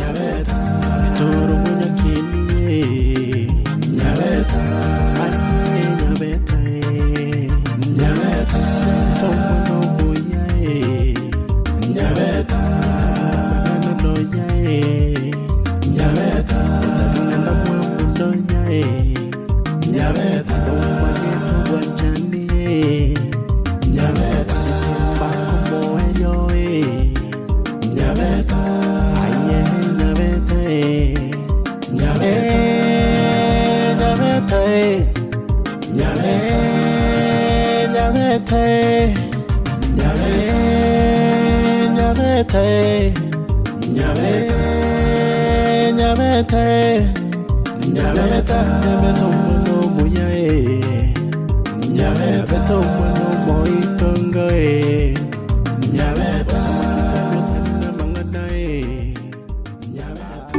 Nyabeta, Toro mwana kinie, Nyabeta, Aye Nyabeta, Nyabeta, Tomo moya, Nyabeta, Magana doya, Nyabeta, Tabina mwa doya, Nyabeta, Domageto bwanchani, Nyabeta, Bako moello, Nyabeta, aye Nyabeta, Nyabeta, Nyabeta, Nyabeta, Nyabeta, Nyabeta, Nyabeta, Nyabeta, Nyabeta, omwana omuya, Nyabeta, omwana omoitongo, Nyabeta, amasikani amang'ana, Nyabeta.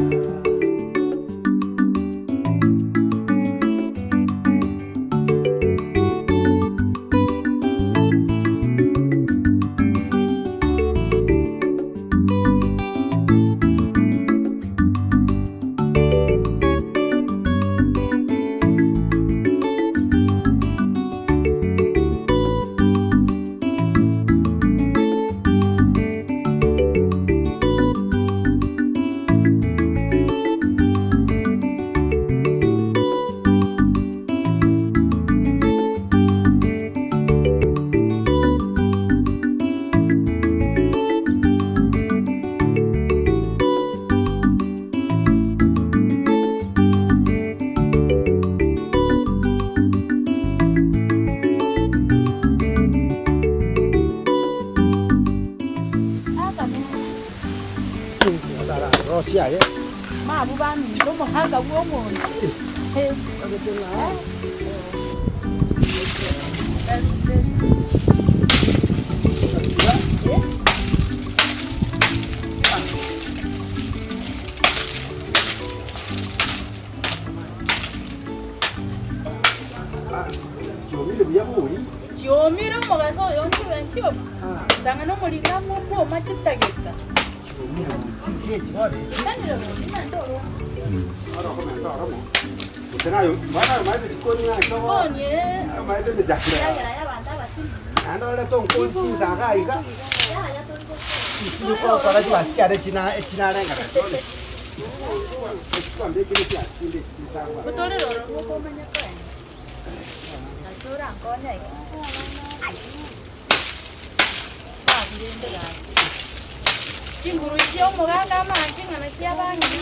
Mabu baminto omogaka bw'omonto. Chiomire omogaso oyo nchibe nchiomi, sang'ana omoriri amo okwoma chitageka. Chisanire roche naende oro. Jikoni eh, endagera y'abanto abasima. Yaya tori gokora. Botore roro bokomanya koenda. Ase orankonye iga. Babirende gaki. Chinguru chia omogaka amache ng'ana chia abang'ina.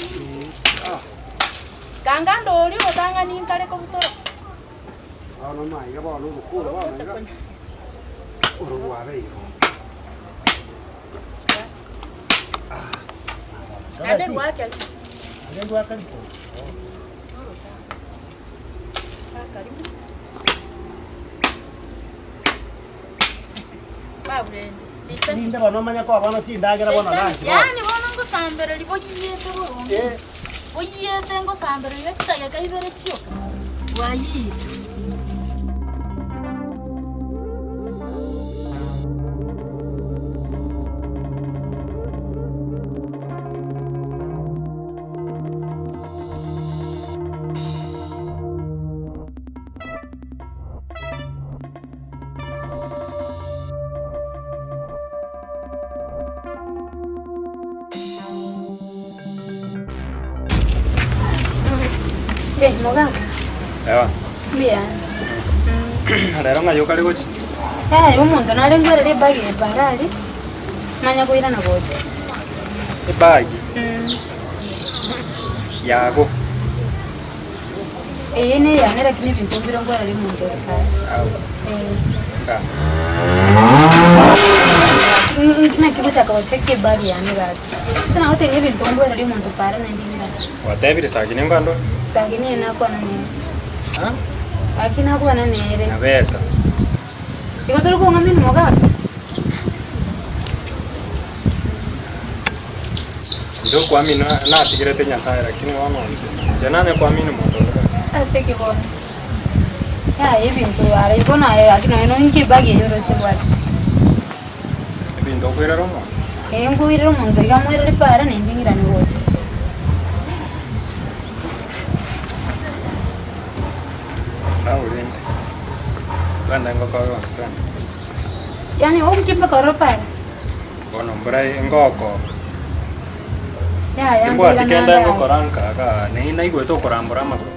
Kanga ndori ogotang'ani nkare kobutora. Orogocha konya. Naende rwake Karibu. Baburende. Chisani. Ninde bono omanye koba bono chindagera bono Chisani. nanchi bono. Yaani bono ngosambereri boyiyete boronge. Eh. Boyiyete ngosambereri chitageka ibere chioka. Bwayire. Eh, mogaka. Ewa. Mbuya. Rero ng'ai okare gochia? Yaya omonto nare nkwerere ebag eye para aria, manya koirana gocha. Ebagi? Yago. Eye ne eyane lakini ebinto mbire nkwerere omonto ore kare. Au. Eh. Nga. Naki gochaka gocheki ebag yane gaki. Ase nagotebia ebinto nkwerere omonto para naende ng'irane. Gwatebire Saki nigo andore? Saki niye nakwana nere. Ah? Gaki nakwana nere. Nyabeta. Igo tori kong'amini mogaka? Inche okoamini natigerete Nyasaye lakini bono inche inche nanye koamini monto onde bwensi. Ase ki bono? Yaya ebinto ara bono aye gaki nonye nonye ebag eywo oroche bwate. Ebinto okoirera omonto? Ee nkoirera omonto iga amoirere para naende ng'irane gocha. Naurinde. Twende ngokobe bono twende. Yaani obukia mpaka ororo pare. Bono mbura ngokoba. Yaya Timbwati mbuya kende nande aye. ngokora nka igaa, nai naigwete okorambora amagoro.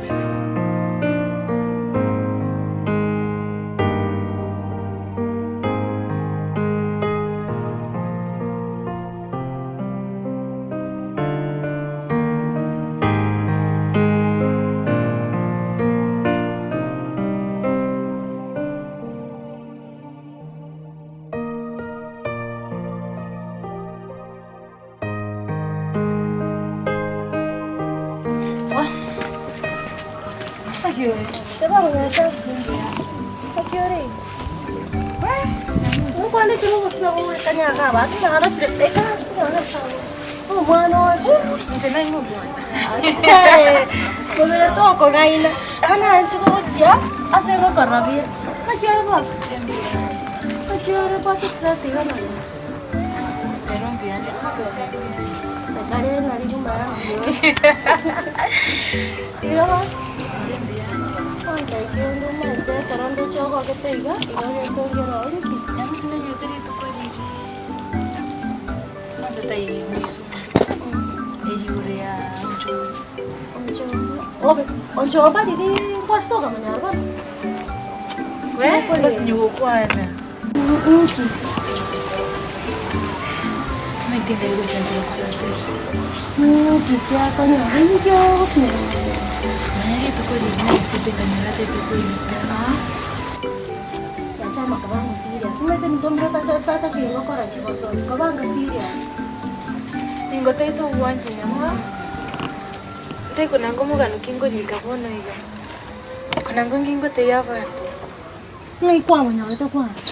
Ningotaete ogwancha nyamwasi. Ntaiko nanga omogano ki ngorika bono iga. Konango ngingotebia abanto. Ng'ai kwamonyorete kwanza?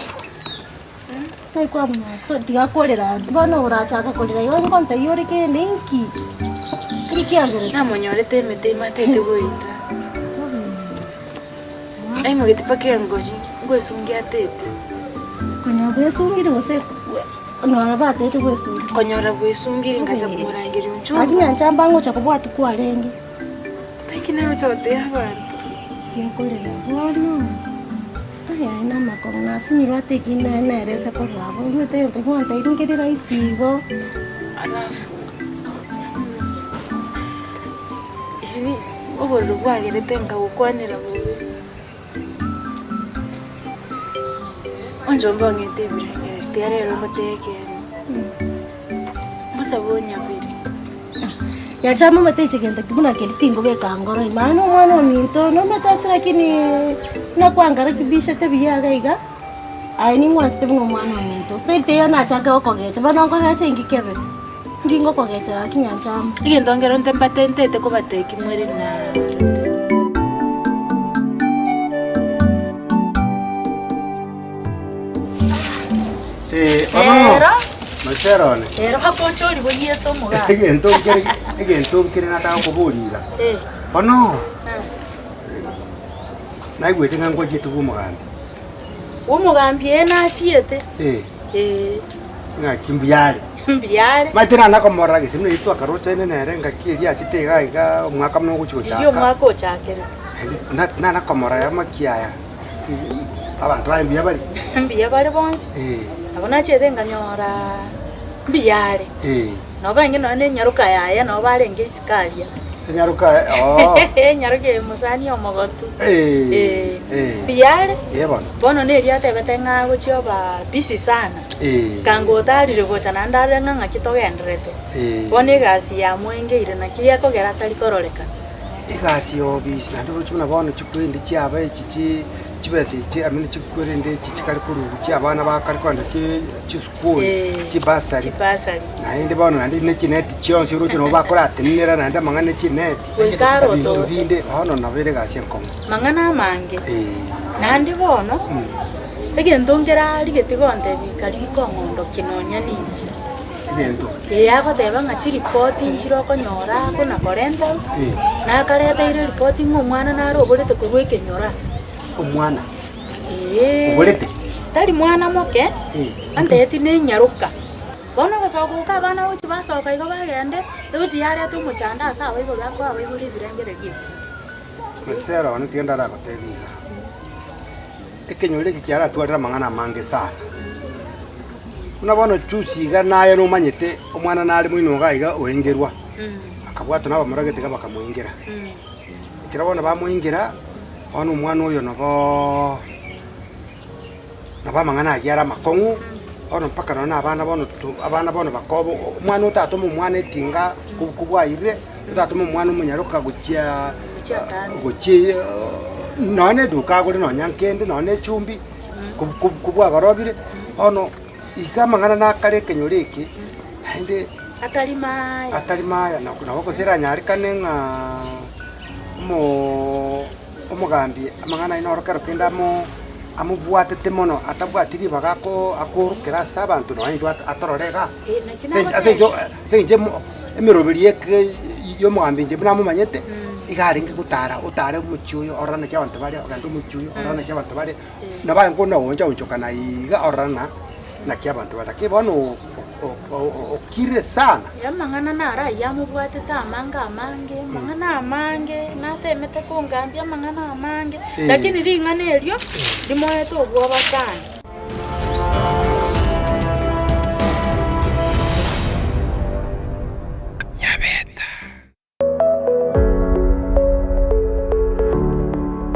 Ng'ai kwamonyorete? Tiga korera bono orachaka korera igo nkontebia ore kende inki? Nki kiagerete? Namonyorete emete ematete goita. Aimogete mpaka engori, ngoesungia atete. Konya bwesungire gose nonye batete bwesungire? Konyora bwesungire ngacha komorangeria onchomba. Aria nyancha mbangocha kobwatia kwarenge. Naki nagocha gotebia abanto. Nkorera bono, aya aye namakong'u nasinyirwe ate eki naye nerese korwa abwo, omanyete egento gwantebirie nkere rahisi igo. Alafu riria obororo bwagerete nkagokwanera bobe, onchomba ong'ete ebirengererio tiga rero ngotebie ekeene, mbosabe onyabere. Nyasae amomete inche gento ki buna keria tingobeka ngoro ime. Aye nomwana ominto, nomete ase lakini buna kwangarekibishete buya iga iga, aye ningwansete buna omwana ominto. Gose teiyo nachake gokogecha, bono nkogecha inki kebe? Inki ngokogecha gaki nyancha amo? Egento nkero nte mbatentete kobatebia mwere na. Eh, ono Rero, machere one rero bakocha ori boyete omogaka. egento nkere egento nkere nataka koborira Eh, bono naigwete ng'a ngwachiete bwa omogambi omogambi eye nachiete. Eh, Eh, ng'aki mbuya are mbuya are. maete nanakomorora gese buna erio twakarochaine nere ngaki eria achete iga iga omwaka buna ogochi Riria gochaka omwaka ochakire. Naende na- nanakomorora amakiaya Abanto baye mbuya bare? Mbuya bare bonsi. Eh. Nabo nachete nkanyora mbuya are. Eh. Nabo barenge nonya na enyaroka yaye nabo barenge isiko aria. Enyaroka oo. Enyaroka eye mosani omogotu. Eh. Eh. Eh. Mbuya are. Eh bono. Bono na erio atebete ng'a agochia oba busy sana. Eh. Kanga otarire gocha naende arore ng'a ng'aki togendererete. Eh. Bono egasi yamoengeire naki gekogera atari kororekana. Egasi ya obisi naende oroche buna bono chikwende chiaba echi chi chibesa echi I mean chikwerende echi chikare korwa chia abana bakare kogenda chi chisukuru chibasari Chibasari. naende bono naende ne chineti chionsi oroche nabo bakoratenenera naende amang'ana ya chineti Goika aro ebinto otote. binde bono nabo ere egasi enkong'u. Mang'ana amange. Eh. Naende bono, egento nkerarigetie gontebia kari kong'ondokia nonya ninche. Egento. Ee, agoteba ng'a chiripoti nchire okonyora buna korenta, nakareteire eripoti ng'a omwana nare oborete korwa ekenyora. Omwana? Ee. Oborete? Tari mwana moke, antebetie nenyaroka. Bono ogosoka oko abana gochia basoka igo bagende, egochia yareta omochando ase abaibori bakoa abaibori ebirengererio ebi. Mesera one tiga ndaragotebi iga, ekenyoro eke kiaratwarire amang'ana amange sana. Buna bono juzi iga naye nomanyete omwana nare moino iga iga oengerwa, akabwatwa na abamura gete iga bakamoengera. Ekero bono bamoengera, bono omwana oyo naboo nabo amang'ana ayio are amakong'u, bono mpaka nonye na abana bono to abana bono bakoba omwana otatoma omwana etinga kobwairire, otatoma omwana omonyaroka gochia gochia nonye na eduka agore nonya nkende nonye na echumbi, kobwagorobire, bono iga amang'ana nakare ekenyoro eke, naende Atari maya. Atari maya, nabo gose eranyarekane ng'a omo. Omogambi amang'ana aye noro kero kende amo amobwatete mono, atabwati ribaga ako akoorokera ase abanto nonya intwe atorore igaa. Ase eng'encho ase eng'encho emo emeroberi eke ya omogambi inche buna amomanyete, iga arenge gotara otare omochie oyo orore naki abanto bare, ogende omochie oyo orore naki abanto bare, nabo arenge kona gooncha onchokana iga orore na naki abanto bare. Lakini bono okirire sana. Amang'ana naro ayio amobwatete amange amange, amang'ana amange, natemete kongambia amang'ana amange, lakini ring'ana erio rimoete obwoba sana.